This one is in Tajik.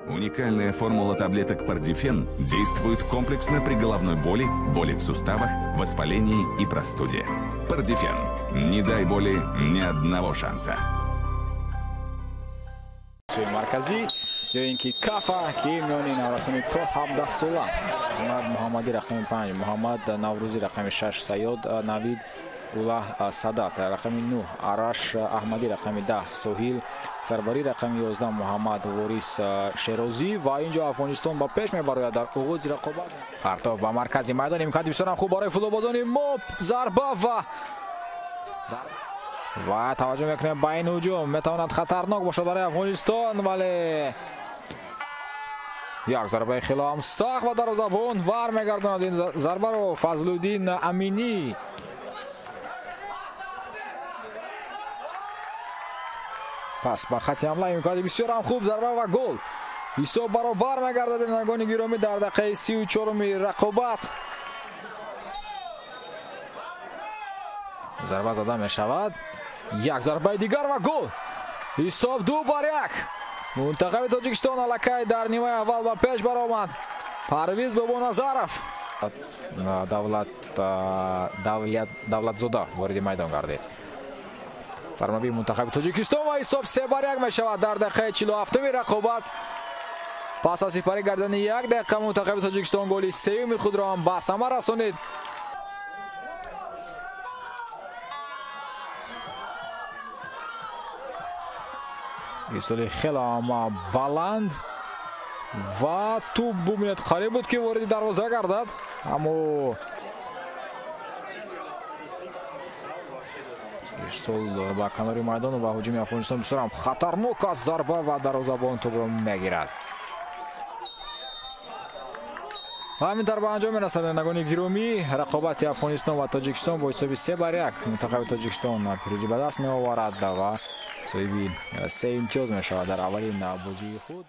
Уникальная формула таблеток Пардифен действует комплексно при головной боли, боли в суставах, воспалении и простуде. Пардифен. Не дай боли ни одного шанса. Марказӣ ё ин ки кафа, ки миёни наврасони то 17 сола. Ҷумъат Муҳаммадӣ рақами 5, Муҳаммад Наврӯзӣ рақами 6, Саёд Навид Уллаҳ Садат рақами 9, Араш Аҳмадӣ рақами 10, Соҳил Сарварӣ рақами 11, Муҳаммад Ворис Шерозӣ. Ва инҷо Афғонистон ба пеш мебарояд дар оғози рақобат. Партов ба маркази майдон, имкони бисёрам хуб барои футболбозони мо. Зарба ва таваҷҷӯҳ мекунем ба ин ҳуҷум, метавонад хатарнок бошад барои Афғонистон, вале як зарбаи хеле ҳам сахт ва дарвозабон бармегардонад ин зарбаро Фазлуддин Аминӣ. Пас ба хати ҳамла, имкони бисёр ҳам хуб, зарба ва гол. Ҳисоб баробар мегардад, бинандагони гиромӣ, дар дақиқаи 34-уми рақобат. Зарба зада мешавад, як зарбаи дигар ва гол. Ҳисоб 2-1. Мунтахаби Тоҷикистон аллакай дар нимаи аввал ба пеш баромад. Парвиз Бобоназаров. Давлатзода вориди майдон гардид. Сармураббии мунтахаби Тоҷикистон ва ҳисоб 3-1 мешавад дар дақиқаи 47-уми рақобат. Пас аз сипарӣ гардани як дақиқа мунтахаби Тоҷикистон голи сеюми худро ҳам ба самар расонид. Ирсоли хеле ҳам баланд ва тӯб бубинед, қариб буд ки вориди дарвоза гардад, аммо ирсол ба канори майдон ва ҳуҷуми Афғонистон бисёр ҳам хатарнок аст. Зарба ва дарвозабон тӯбро мегирад. Ва ҳамин тавр ба анҷом мерасад, бинандагони гиромӣ, рақобати Афғонистон ва Тоҷикистон бо ҳисоби 3-1. Мунтахаби Тоҷикистон пирӯзӣ ба даст меоварад ва соҳиби 3 имтиёз мешавад дар аввалин бозии худ.